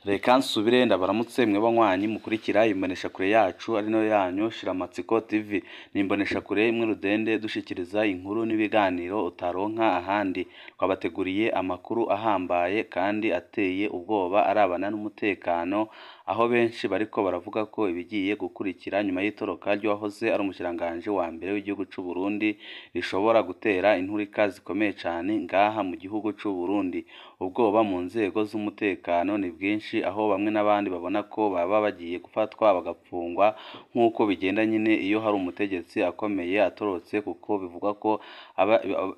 Reka nsubire ndabaramutse mwe banywanyi mukurikira imboneshakure yacu ari nayo yanyu Shiramatsiko TV. Ni imboneshakure imwe rudende dushikiriza inkuru n'ibiganiro utaronka ahandi. Twabateguriye amakuru ahambaye kandi ateye ubwoba arabana n'umutekano, aho benshi bariko baravuga ko ibigiye gukurikira nyuma y'itoroka ry'uwahoze ari umushikiranganji wa mbere w'igihugu c'u Burundi rishobora gutera inturika zikomeye cane ngaha mu gihugu c'u Burundi. Ubwoba mu nzego z'umutekano ni bwinshi, aho bamwe n'abandi babona ko baba bagiye gufatwa bagapfungwa nk'uko bigenda nyine iyo hari umutegetsi akomeye atorotse, kuko bivugwa ko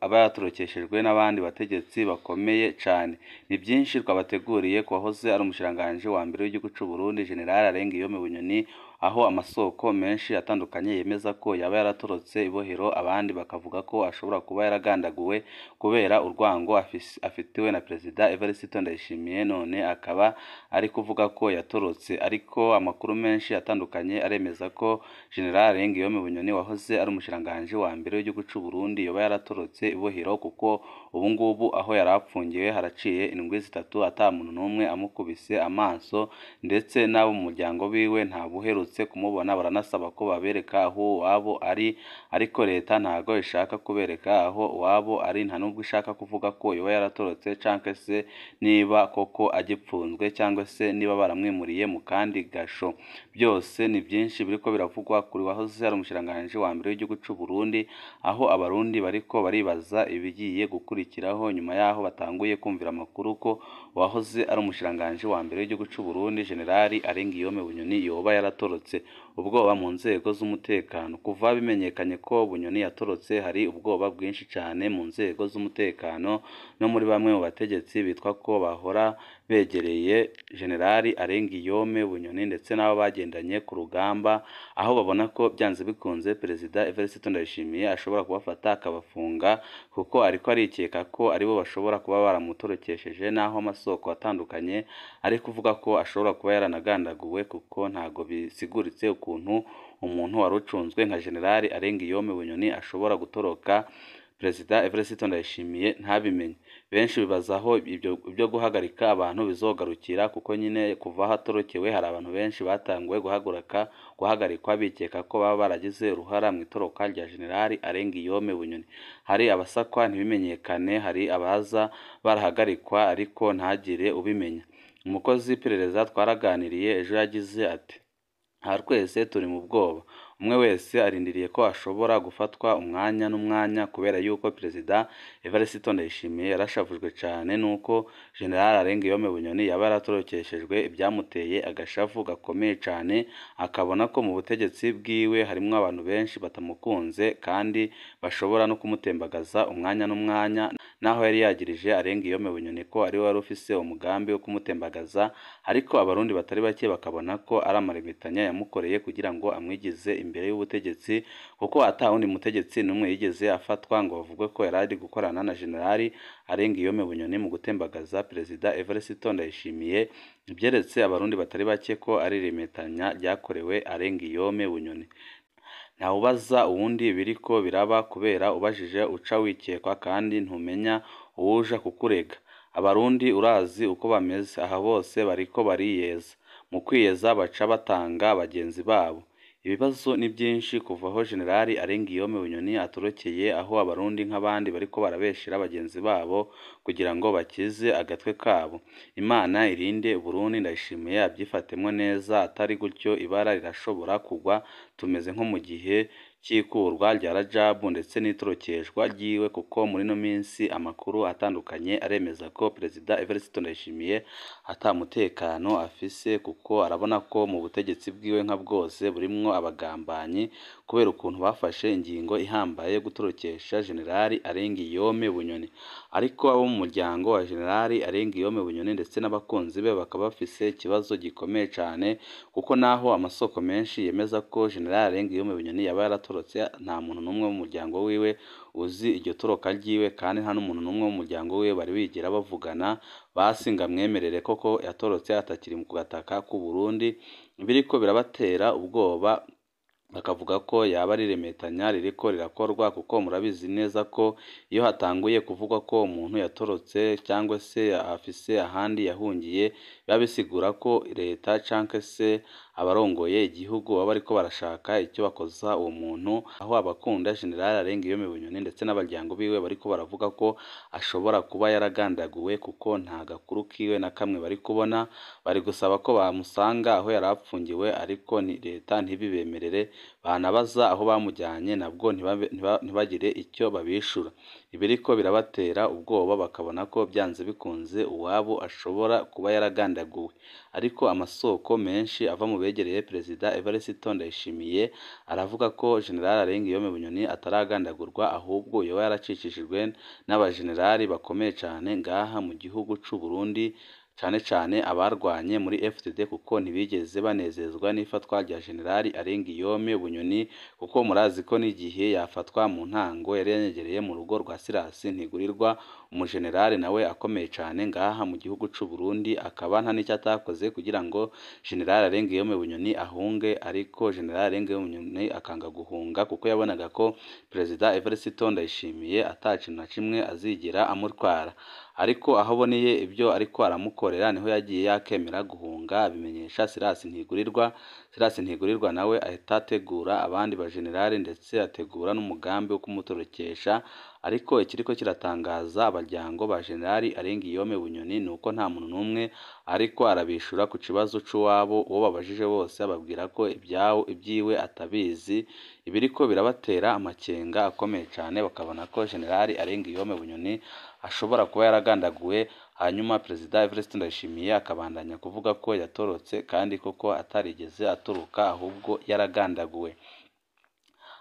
aba yatorokeshejwe n'abandi bategetsi bakomeye cane. Ni byinshi twabateguriye ku wahoze ari umushikiranganji wa mbere w'igihugu c'u Burundi General Guillaume Bunyoni, aho amasoko menshi atandukanye yemeza ko yaba yaratorotse ibohero, abandi bakavuga ko ashobora kuba yaragandaguwe kubera urwango afitiwe na Perezida Evariste Ndayishimiye, none akaba ari kuvuga ko yatorotse. Ariko amakuru menshi atandukanye aremeza ko General Guillaume Bunyoni wahoze ari umushikiranganji wa mbere w'igihugu c'u Burundi yoba yaratorotse ibohero, kuko ubu ngubu aho yari apfungiwe haraciye indwi zitatu ata muntu n'umwe amukubise amaso, ndetse n'abo mu muryango wiwe ntabuherutse kumubona. Baranasaba ko babereka aho uwabo ari, ariko leta ntago ishaka kubereka aho uwabo ari, nta nubwo ishaka kuvuga ko yoba yaratorotse canke se niba koko agipfunzwe cyangwa se niba baramwimuriye mu kandi gasho. Byose ni byinshi biriko biravugwa kuri wahoze ari umushikiranganji wa mbere w'igihugu c'u Burundi, aho abarundi bariko baribaza ibigiye gukurikiraho nyuma yaho batanguye kumvira amakuru ko uwahoze ari umushikiranganji wa mbere w'igihugu c'u Burundi General Guillaume Bunyoni yoba yaratorotse. Ubwoba mu nzego z'umutekano. Kuva bimenyekanye ko Bunyoni yatorotse, hari ubwoba bwinshi cane mu nzego z'umutekano no muri bamwe mu bategetsi bitwa ko bahora begereye General Guillaume Bunyoni ndetse n'abo bagendanye ku rugamba, aho babona ko byanze bikunze Perezida Evariste Ndayishimiye ashobora kubafata akabafunga, kuko ariko arikeka ko aribo bashobora kuba baramutorokesheje, naho amasoko atandukanye ari kuvuga ko ashobora kuba yaranagandaguwe, kuko ntago bisiguritse ukuntu umuntu wari ucunzwe nka General Guillaume Bunyoni ashobora gutoroka Perezida Evariste Ndayishimiye ntabimenye. Benshi bibaza aho ibyo guhagarika abantu bizogarukira, kuko nyine kuva aho atorokewe hari abantu benshi batanguye guhagarikwa bikeka ko baba baragize uruhara mu itoroka rya General Guillaume Bunyoni. Hari abasakwa ntibimenyekane, hari abaza barahagarikwa ariko ntagire ubimenya. Umukozi w'iperereza twaraganiriye ejo yagize ati: aha twese turi mu bwoba, umwe wese arindiriye ko ashobora gufatwa umwanya n'umwanya, kubera yuko Perezida Evariste Ndayishimiye yarashavujwe cane nuko General Guillaume Bunyoni yaba yaratorokeshejwe, ibyamuteye agashavu gakomeye cane, akabona ko mu butegetsi bwiwe harimwo abantu benshi batamukunze kandi bashobora no kumutembagaza umwanya n'umwanya, naho yari yagirije Guillaume Bunyoni ko ariwe wari ufise umugambi wo kumutembagaza, ariko abarundi batari bake bakabona ko ari amaremetanya yamukoreye kugira ngo amwigize imbere y'ubutegetsi, kuko ata wundi mutegetsi n'umwe yigeze afatwa ngo bavuge ko yari ari gukorana na General Guillaume Bunyoni mu gutembagaza Perezida Evariste Ndayishimiye. Ibyeretse abarundi batari bake ko ari iremetanya ryakorewe Guillaume Bunyoni. Ntawubaza uwundi biriko biraba, kubera ubajije uca wikekwa kandi ntumenya uwuja kukurega. Abarundi urazi uko bameze, aha bose bariko bariyeza, mu kwiyeza baca batanga bagenzi babo. Ibibazo ni byinshi kuva aho General Guillaume Bunyoni atorokeye, aho abarundi nk'abandi bariko barabeshera bagenzi babo kugira ngo bakize agatwe kabo. Imana irinde Burundi, Ndayishimiye abyifatemwo neza, atari gutyo ibara rirashobora kugwa, tumeze nko mu gihe cy'ikurwa rya Rajabu ndetse n'itorokeshwa ryiwe, kuko muri ino minsi amakuru atandukanye aremeza ko Perezida Evariste Ndayishimiye ata mutekano afise, kuko arabona ko mu butegetsi bwiwe nka bwose burimwo abagambanyi, kubera ukuntu bafashe ingingo ihambaye yo gutorokesha General Guillaume Bunyoni. Ariko abo mu muryango wa General Guillaume Bunyoni ndetse n'abakunzi be bakaba bafise ikibazo gikomeye cane, kuko naho amasoko menshi yemeza ko General Guillaume Bunyoni yaba yaratorotse, nta muntu n'umwe mu muryango wiwe uzi iryo toroka ryiwe, kandi nta n'umuntu n'umwe mu muryango wiwe bari bigera bavugana basi ngo amwemerere koko yatorotse atakiri ku gataka k'u Burundi. Biriko birabatera ubwoba, bakavuga ko yaba ari iremetanya ririko rirakorwa, kuko murabizi neza ko iyo hatanguye kuvugwa ko umuntu yatorotse cyangwa se afise ahandi yahungiye, Biba bisigura ko leta canke se abarongoye igihugu baba bariko barashaka icyo bakoza uwo muntu, aho abakunda General Alain Guillaume Bunyoni ndetse n'abaryango biwe bariko baravuga ko ashobora kuba yaragandaguwe kuko nta gakuru kiwe na kamwe bari kubona. Bari gusaba ko bamusanga aho yari apfungiwe, ariko ni leta ntibibemerere, banabaza aho bamujyanye nabwo ntibagire icyo babishura. Ibiriko birabatera ubwoba, bakabona ko byanze bikunze uwabo ashobora kuba yaragandaguwe. Ariko amasoko menshi ava mu begereye Perezida Evariste Ndayishimiye aravuga ko General Alain Guillaume Bunyoni ataragandagurwa, ahubwo yoba yaracicishijwe n'abajenerali bakomeye cane ngaha mu gihugu c'u Burundi, cane cane abarwanye muri FDD, kuko ntibigeze banezezwa n'ifatwa rya General Alain Guillaume Bunyoni, kuko murazi ko n'igihe yafatwa mu ntango yari yanyegereye mu rugo rwa Silas Ntigurirwa, umujenerali nawe akomeye cane ngaha mu gihugu c'u Burundi, akaba nta n'icyo atakoze kugira ngo General Alain Guillaume Bunyoni ahunge, ariko General Alain Guillaume Bunyoni akanga guhunga kuko yabonaga ko Perezida Evariste Ndayishimiye ata kintu na kimwe azigera amutwara. Ariko aho aboneye ibyo ariko aramukorera niho yagiye yakemera guhunga, abimenyesha Silas Ntigurirwa. Silas Ntigurirwa nawe ahita ategura abandi bajenerali ndetse ategura n'umugambi wo kumutorokesha. Ariko ikiriko kiratangaza abaryango ba General Alain Guillaume Bunyoni ni uko nta muntu n'umwe ariko arabishura ku kibazo c'uwabo. Uwo babajije bose ababwira ko ibyiwe atabizi. Ibiriko birabatera amakenga akomeye cane, bakabona ko General Alain Guillaume Bunyoni ashobora kuba yaragandaguwe, hanyuma Perezida Evariste Ndayishimiye akabandanya kuvuga ko yatorotse kandi koko atarigeze atoroka, ahubwo yaragandaguwe.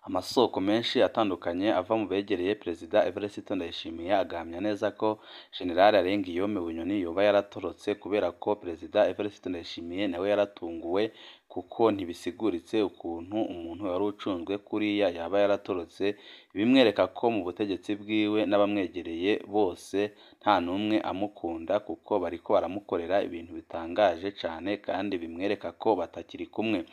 Amasoko menshi atandukanye ava mu begereye Perezida Evariste Ndayishimiye agahamya neza ko General Alain Guillaume Bunyoni yoba yaratorotse kubera ko Perezida Evariste Ndayishimiye nawe yaratunguwe, kuko ntibisiguritse ukuntu umuntu wari ucunzwe kuriya yaba yaratorotse, bimwereka ko mu butegetsi bwiwe n'abamwegereye bose nta n'umwe amukunda, kuko bariko baramukorera ibintu bitangaje cane kandi bimwereka ko batakiri kumwe.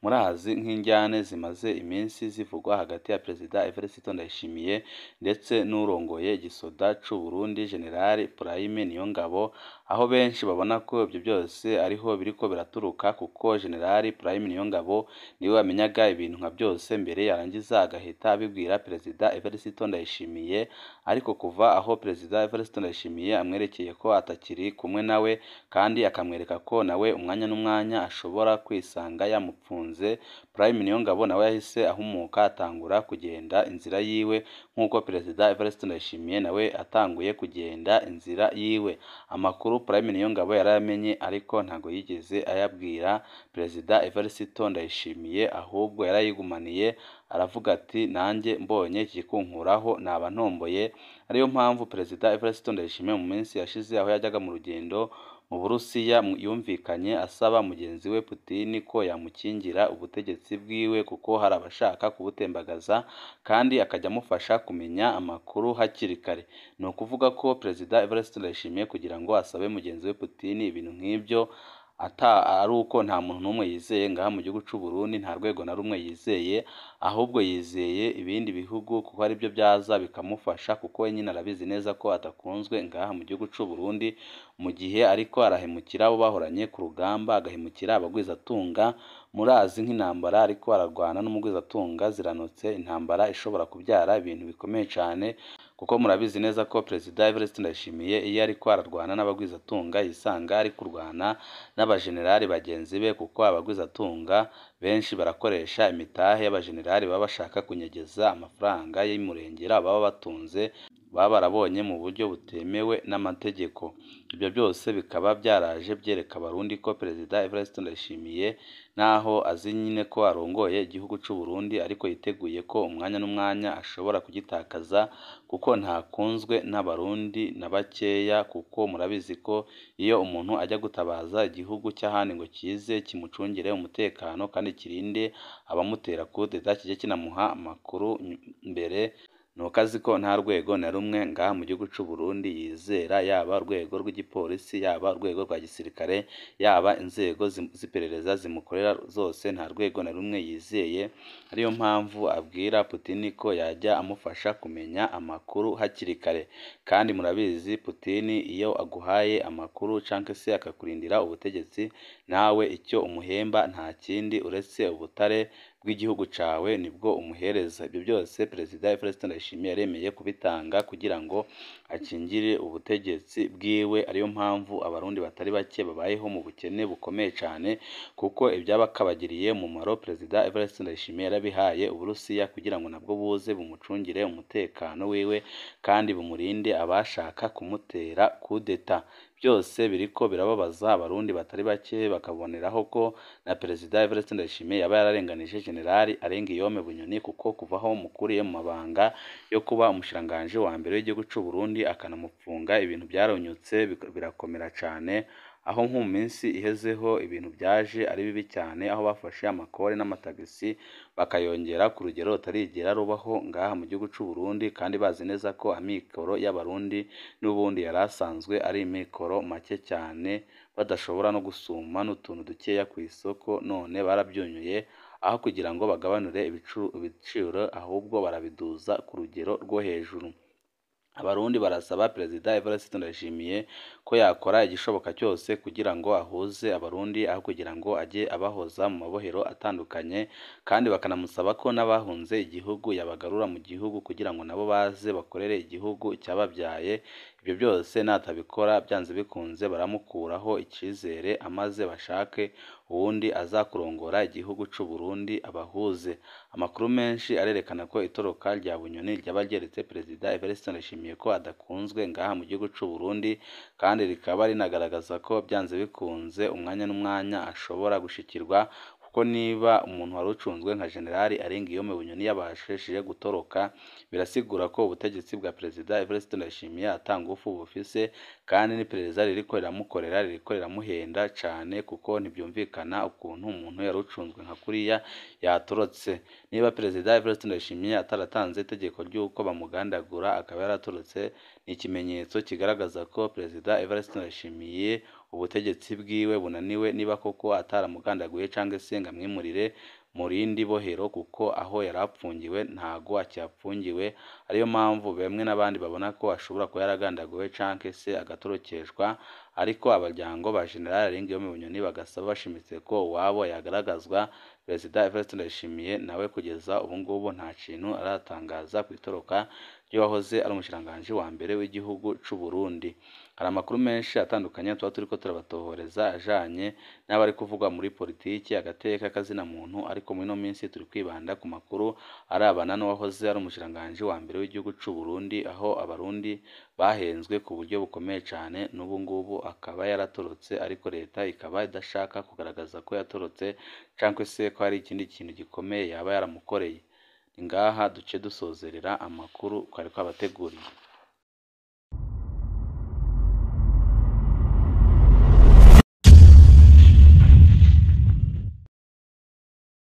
Murazi nk'injyane zimaze iminsi zivugwa hagati ya Perezida Evariste Ndayishimiye ndetse n'urongoye igisoda c'u Burundi General Prime Niyongabo, aho benshi babona ko ibyo byose ariho biriko biraturuka, kuko General Prime Niyongabo niwe wamenyaga ibintu nka byose mbere, yarangiza agahita abibwira Perezida Evariste Ndayishimiye. Ariko kuva aho Perezida Evariste Ndayishimiye amwerekeye ko atakiri kumwe nawe, kandi akamwereka ko nawe umwanya n'umwanya ashobora kwisanga yamupfunze, Prime Niyongabo nawe yahise ahumuka atangura kugenda inzira yiwe, nk'uko Perezida Evariste Ndayishimiye nawe atanguye kugenda inzira yiwe. Amakuru Prime Niyongabo yarayamenye, ariko ntago yigeze ayabwira Perezida Evariste Ndayishimiye, ahubwo yarayigumaniye aravuga ati nanjye mbonye ikikunkuraho naba ntomboye. Ariyo mpamvu Perezida Evariste Ndayishimiye mu minsi yashize aho yajyaga mu rugendo mu Burusiya yumvikanye asaba mugenzi we Putin ko yamukingira ubutegetsi bwiwe kuko hari abashaka kubutembagaza, kandi akajya amufasha kumenya amakuru hakiri kare. Ni ukuvuga ko Perezida Evariste Ndayishimiye kugira ngo asabe mugenzi we Putin ibintu nk'ibyo ari uko nta muntu n'umwe yizeye ngaha mu gihugu c'u Burundi, nta rwego na rumwe yizeye, ahubwo yizeye ibindi bihugu kuko aribyo byaza bikamufasha, kuko we nyine arabizi neza ko adakunzwe ngaha mu gihugu c'u Burundi, mu gihe ariko arahemukira abo bahoranye ku rugamba, agahemukira abagwizatunga. Murazi nk'intambara ariko ararwana n'umugwizatunga ziranotse, intambara ishobora kubyara ibintu bikomeye cane, kuko murabizi neza ko Perezida Evariste Ndayishimiye iyo ariko ararwana n'abagwizatunga yisanga ari kurwana n'abajenerali bagenzi be, kuko abagwizatunga benshi barakoresha imitahe y'abajenerali baba bashaka kunyegeza amafaranga y'umurengera baba batunze, baba barabonye mu buryo butemewe n'amategeko. Ibyo byose bikaba byaraje byereka Abarundi ko Perezida Evariste Ndayishimiye naho azi nyine ko arongoye igihugu c'u Burundi, ariko yiteguye ko umwanya n'umwanya ashobora kugitakaza, kuko ntakunzwe n'Abarundi na bakeya, kuko murabizi ko iyo umuntu ajya gutabaza igihugu cy'ahandi ngo kize kimucungire umutekano kandi kirinde abamutera kudeta, kijye kinamuha amakuru mbere. Nuko azi ko nta rwego na rumwe ngaha mu gihugu c'u Burundi yizera, yaba urwego rw'igipolisi, yaba urwego rwa gisirikare, yaba inzego z'iperereza zimukorera zose, nta rwego na rumwe yizeye. Ariyo mpamvu abwira Putin ko yajya amufasha kumenya amakuru hakiri kare. Kandi murabizi, Putin iyo aguhaye amakuru canke se akakurindira ubutegetsi, nawe icyo umuhemba nta kindi uretse ubutare bw'igihugu cawe nibwo umuhereza. Ibyo byose Perezida Evariste Ndayishimiye yaremeye kubitanga kugira ngo akingire ubutegetsi bwiwe. Ariyo mpamvu abarundi batari bake babayeho mu bukene bukomeye cane, kuko ivyabakabagiriye umumaro Perezida Evariste Ndayishimiye yarabihaye Uburusiya kugira ngo nabwo buze bumucungire umutekano wiwe kandi bumurinde abashaka kumutera kudeta. Byose biriko birababaza abarundi batari bake, bakaboneraho ko na Perezida Evariste Ndayishimiye yaba yararenganije Generali Arengiyome Bunyoni, kuko kuva aho mukuriye mu mabanga yo kuba umushikiranganji wa mbere w'igihugu c'u Burundi akanamupfunga, ibintu byaronyotse birakomera cane, aho nko mu minsi ihezeho ibintu byaje ari bibi cyane, aho bafashe amakore n'amatagisi bakayongera ku rugero rutarigera rubaho ngaha mu gihugu c'u Burundi, kandi bazi neza ko amikoro y'abarundi n'ubundi yari asanzwe ari amikoro make cyane, badashobora no gusuma n'utuntu dukeya ku isoko. None barabyunyuye, aho kugira ngo bagabanure ibiciro ahubwo barabiduza ku rugero rwo hejuru. Abarundi barasaba Perezida Evariste Ndayishimiye ko yakora igishoboka cyose kugira ngo ahuze abarundi, aho kugira ngo ajye abahoza mu mabohero atandukanye, kandi bakanamusaba ko n'abahunze igihugu yabagarura mu gihugu kugira ngo nabo baze bakorere igihugu cyababyaye. Ibyo byose natabikora byanze bikunze baramukuraho icizere, amaze bashake uwundi azakurongora igihugu c'u Burundi abahuze. Amakuru menshi arerekana ko itoroka rya Bunyoni ryaba ryeretse Perezida Evariste Ndayishimiye ko adakunzwe ngaha mu gihugu c'u Burundi, kandi rikaba rinagaragaza ko byanze bikunze umwanya n'umwanya ashobora gushikirwa, kuko niba umuntu wari ucunzwe nka Generali Arengiyome Bunyoni yabashije gutoroka, birasigura ko ubutegetsi bwa Perezida Evariste Ndayishimiye ata ngufu bufise, kandi n'iperereza ririko riramukorera ririko riramuhenda cane, kuko ntivyumvikana ukuntu umuntu yari ucunzwe nka kuriya yatorotse. Niba Perezida Evariste Ndayishimiye ataratanze itegeko ry'uko bamugandagura akaba yaratorotse, ni ikimenyetso kigaragaza ko Perezida Evariste Ndayishimiye ubutegetsi bwiwe bunaniwe, niba koko ataramugandaguye canke se ngo amwimurire mu rindi bohero, kuko aho yari apfungiwe ntago akihapfungiwe. Ariyo mpamvu bamwe n'abandi babona ko ashobora kuba yaragandaguwe canke se agatorokeshwa, ariko abaryango ba Generali Arengiyome Bunyoni bagasaba bashimitse ko uwabo yagaragazwa. Perezida Evariste Ndayishimiye nawe kugeza ubu ngubu nta kintu aratangaza ku itoroka ry'uwahoze ari umushikiranganji wa mbere w'igihugu c'u Burundi. Hari amakuru menshi atandukanye tuba turiko turabatohoreza ajanye n'abari kuvugwa muri politiki, agateka kazina muntu, ariko muri ino minsi turi kwibanda ku makuru arabana n'uwahoze ari umushikiranganji wa mbere w'igihugu c'u Burundi, aho abarundi bahenzwe ku buryo bukomeye cane, n'ubu ngubu akaba yaratorotse, ariko leta ikaba idashaka kugaragaza ko yatorotse canke se ko hari ikindi kintu gikomeye yaba yaramukoreye. Ni ngaha duce dusozerera amakuru twari twabateguriye.